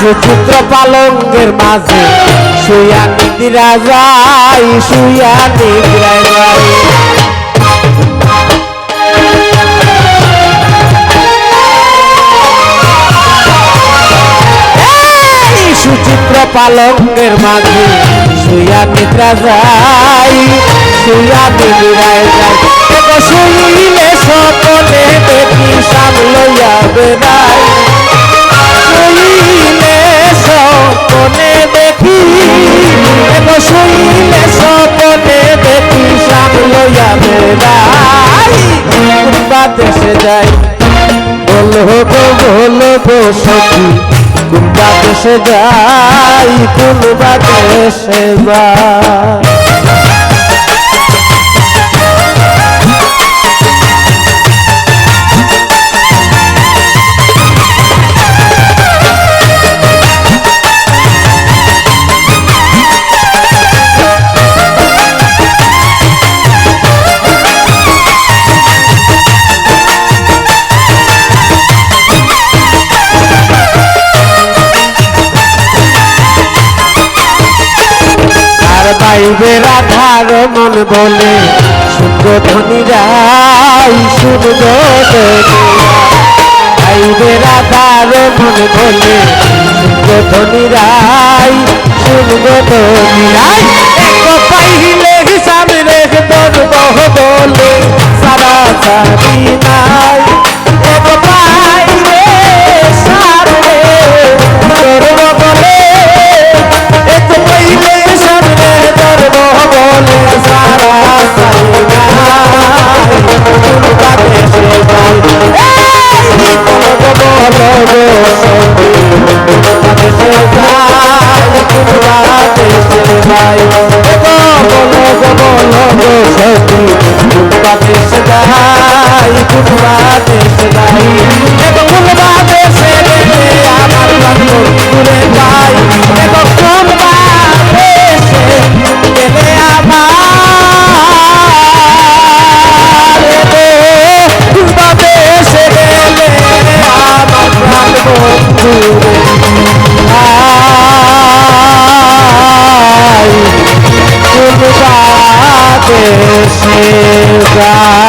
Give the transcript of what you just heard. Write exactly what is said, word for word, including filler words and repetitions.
সুচিত্র পালঙ্গের মাঝে শুইয়া নিদ্রা যাই, শুইয়া নিদ্রা যাই। এই সুচিত্র পালঙ্গের মাঝে শুইয়া নিদ্রা যাই, শুইয়া নিদ্রা যাই। এগো শুইলে স্বপনে দেখি শ্যাম লইয়া বেড়াই, শুইলে স্বপনে দেখি, এগো শুইলে স্বপনে দেখি শ্যাম লইয়া বেড়াই। কোন বা দেশে যাই, বলো গো, বলো গো সখী, কোন বা দেশে যাই, কোন বা দেশে যাই। আর বাইবে রাধার মন বলে, শুনবো ধনী রাই, শুনবো ধনী রাই। বাইবে রাধার মন বলে, শুনবো ধনী রাই, শুনবো ধনী রাই। এক পাইলে হিসাব রেখ তোর বহবলে, সারা সারি নাই। এক পাইলে সামনে তোর বগলে, এক পাইলে সামনে তোর বগলে, সারা সারি নাই। কোন বা দেশে যাই, এই কোন বগলে, কোন বা দেশে যাই, কোন বা দেশে যাই। এগো বলো গো, বলো গো সখী, কোন বা দেশে যাই, কোন বা দেশে যাই। এগো কোন বা দেশে গেলে আমার প্রাণ বন্ধুরে পাই। এগো কোন বা দেশে গেলে আমার, এগো কোন বা দেশে গেলে আমার প্রাণ বন্ধুরে পাই। কোন বা দেশে যাই।